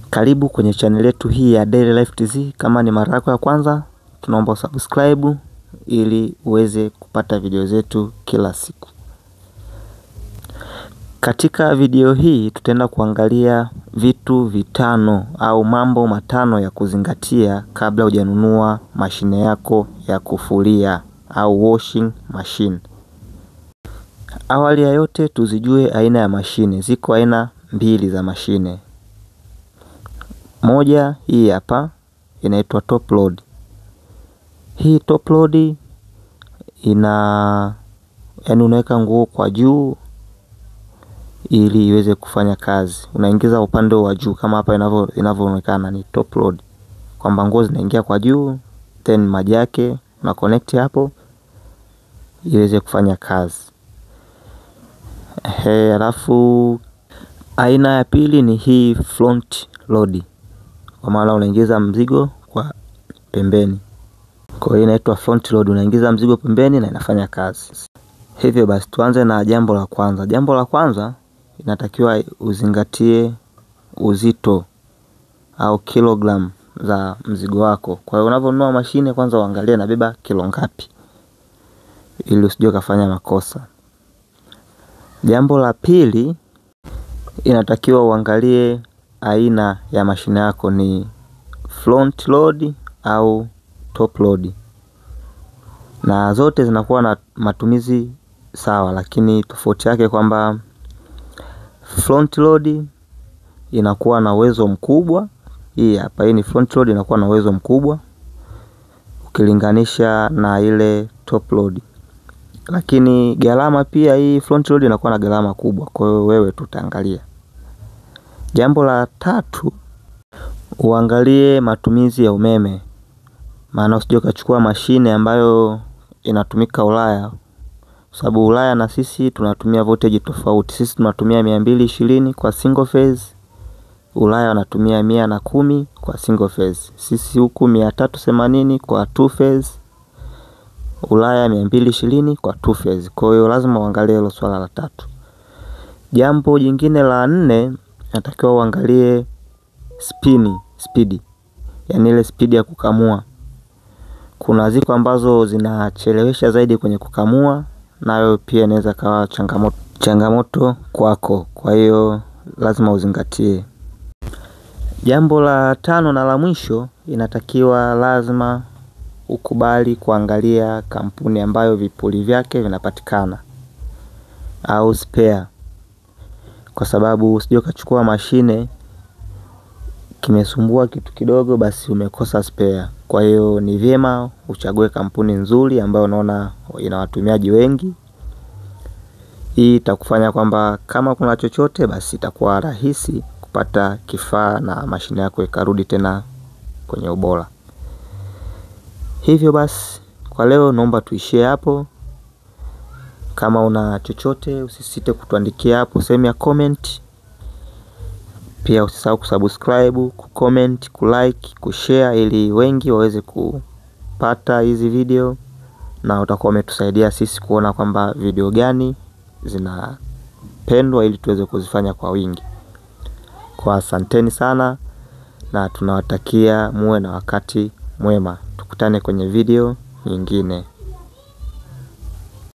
Karibu kwenye channel yetu hii ya Daily Life TZ. Kama ni mara yako ya kwanza, tunaomba subscribe ili uweze kupata video zetu kila siku. Katika video hii tutaenda kuangalia vitu vitano au mambo matano ya kuzingatia kabla hujanunua mashine yako ya kufulia au washing machine. Awali ya yote tuzijue aina ya mashine. Ziko aina mbili za mashine. Moja hii hapa inaitwa top load. Hii top load ina, yani unaweka nguo kwa juu ili iweze kufanya kazi. Unaingiza upande wa juu kama hapa inavyoonekana ni top load, kwamba nguo zinaingia kwa juu, then maji yake una connect hapo iweze kufanya kazi. Alafu aina ya pili ni hii front load, kwa maana unaingiza mzigo kwa pembeni. Kwa hiyo inaitwa front load, unaingiza mzigo pembeni na inafanya kazi. Hivyo basi tuanze na jambo la kwanza. Jambo la kwanza, inatakiwa uzingatie uzito au kilogram za mzigo wako. Kwa hiyo unaponunua mashine kwanza uangalie inabeba kilo ngapi ili usije ukafanya makosa. Jambo la pili, inatakiwa uangalie aina ya mashine yako ni front load au top load. Na zote zinakuwa na matumizi sawa, lakini tofauti yake kwamba front load inakuwa na uwezo mkubwa. Hii hapa, hii ni front load, inakuwa na uwezo mkubwa ukilinganisha na ile top load. Lakini gharama pia, hii front load inakuwa na gharama kubwa. Kwa hiyo wewe tutaangalia. Jambo la tatu, uangalie matumizi ya umeme. Maana usije ukachukua mashine ambayo inatumika Ulaya, sababu Ulaya na sisi tunatumia voltage tofauti. Sisi tunatumia 220 kwa single phase, Ulaya wanatumia 110 kwa single phase. Sisi huku 380 kwa two phase, Ulaya 220 kwa two phase. Kwa hiyo lazima uangalie hilo swala la tatu. Jambo jingine la nne, natakiwa uangalie speed, yani ile speed ya kukamua. Kuna ziko ambazo zinachelewesha zaidi kwenye kukamua, nayo pia inaweza kawa changamoto kwako. Kwa hiyo lazima uzingatie. Jambo la tano na la mwisho, inatakiwa lazima ukubali kuangalia kampuni ambayo vipuli vyake vinapatikana au spare, kwa sababu usije ukachukua mashine kimesumbua kitu kidogo basi umekosa spare. Kwa hiyo ni vyema uchague kampuni nzuri ambayo unaona ina watumiaji wengi. Hii itakufanya kwamba kama kuna chochote basi itakuwa rahisi kupata kifaa na mashine yako ikarudi tena kwenye ubora. Hivyo basi kwa leo naomba tuishie hapo. Kama una chochote usisite kutuandikia hapo sehemu ya comment. Pia usisahau kusubscribe, kucomment, kulike, kushare ili wengi waweze kupata hizi video, na utakuwa umetusaidia sisi kuona kwamba video gani zinapendwa ili tuweze kuzifanya kwa wingi. Kwa asanteni sana na tunawatakia muwe na wakati mwema. Tukutane kwenye video nyingine.